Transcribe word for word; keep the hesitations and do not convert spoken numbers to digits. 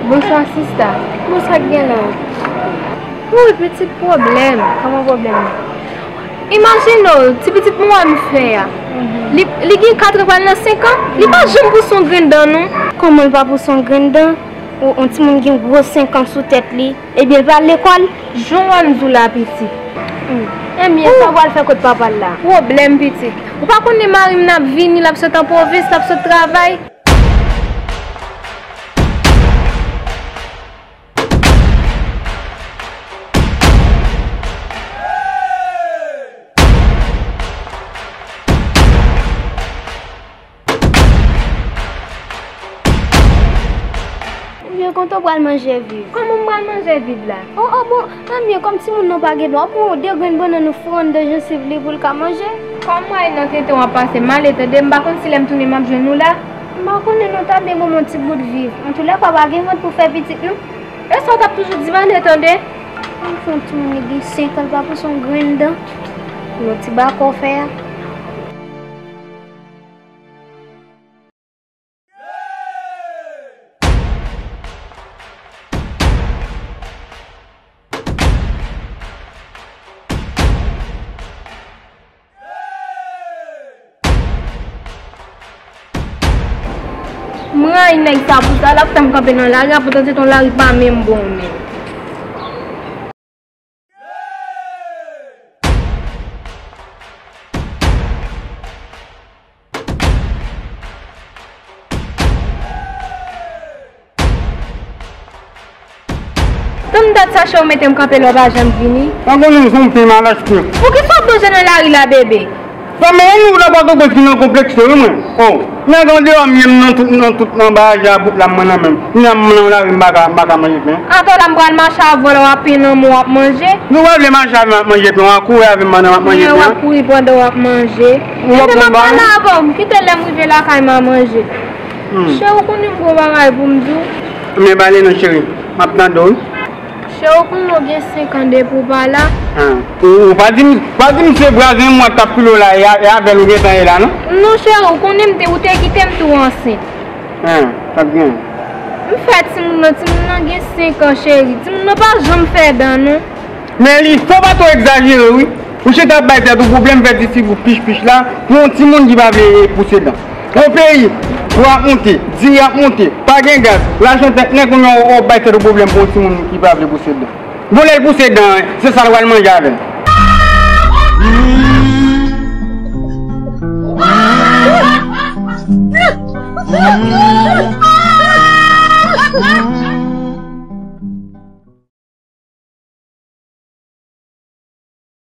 Bonswa sista. Bonswa, k gen la? Wi, pitit, pwoblèm. Kòman pwoblèm nan? Imajine w, ti pitit mwen wè m fè a. Li, li gen kat an, pral nan senk an, li pa janm pouse yon grenn dan non. Kòman l pa pouse yon grenn dan? Yon, yon timoun gen gwo senk an sou tèt li, ebyen l pa al lekòl? Jan w wè m di w la pitit. Ebyen sa w pral fè kot papa l la? Pwoblèm pitit. Ou pa konnen mari m nan ap vini, l ap sot an pwovens, l ap sot travay. Ou byen kontan w pral manje viv? Kòman m pral manje viv la? O, o, bon, ebyen kòm timoun nan pa gen dwa, w pran de grenn bannann ou foure anndan jansiv li pou l ka manje. Kòm mwen nan tenten w ap pase m ale tande, m pa konn si lè m tounen m ap jwenn ou la. M pa konnen non, ta byen ban m yon ti bout viv. Antoulèka, pa gen vant pou fè pitit non. E sa w t ap toujou di m ale tande. Anfen, yon timoun li gen senk an, l pa pouse yon grenn dan. Yon ti baka w fè a. M rayi nèg sa pou sa, l ap fè m kanpe nan lari a, poutan se t on lari pa menm bon menm. Tann dat sa chè w mete m kanpe lè w pa janm vini. Pa konnen m se yon fi malach tou. Poukisa w ap manje nan lari la bebe? Sa men nou la pa konprann ki nan konplekse wi mwen. O, nèg andeyò m ye m nan tout nan tout nan bagay a bout la m mwen nan menm. Kounya m nan lari m pa ka m pa ka manje pen. Atò la m pral mache avè w la w ap pen nan men w ap manje. Nou pa vle mache avè m ap manje pen w a kouri avè m pandan m ap manje pen an. W ap kouri pandan w ap manje. Kite m ap pale avè w, m kite lè m rive lakay m a manje. Cheri, ou konnen m gon bagay pou m di w. Men pale non cheri, m ap tande w wi. Cheri, ou konnen w gen senk an depi w pa la. Ou, ou pa di m, pa di m se vwazen mwen k t ap pile w la, e a- e avè l ou gentan ye la non? Non cheri, ou konnen m te, ou te kite m tou ansent. Sa k gen? M fè timoun nan, timoun nan gen senk an cheri, timoun nan pa janm fè dan non. Men li, fò w pa twò egzajere wi. Ou chita ap bay tèt ou pwoblèm, fè ti figi w pich pich la pou yon timoun ki pa vle pouse dan. Yon peyi, bwa ap monte, diri ap monte, pa gen gaz, lajan tèt nèg, kounye a w ap bay tèt ou pwoblèm pou yon timoun ki pa vle pouse dan. Bon, lè l pouse dan, se sa l pral manje avè l.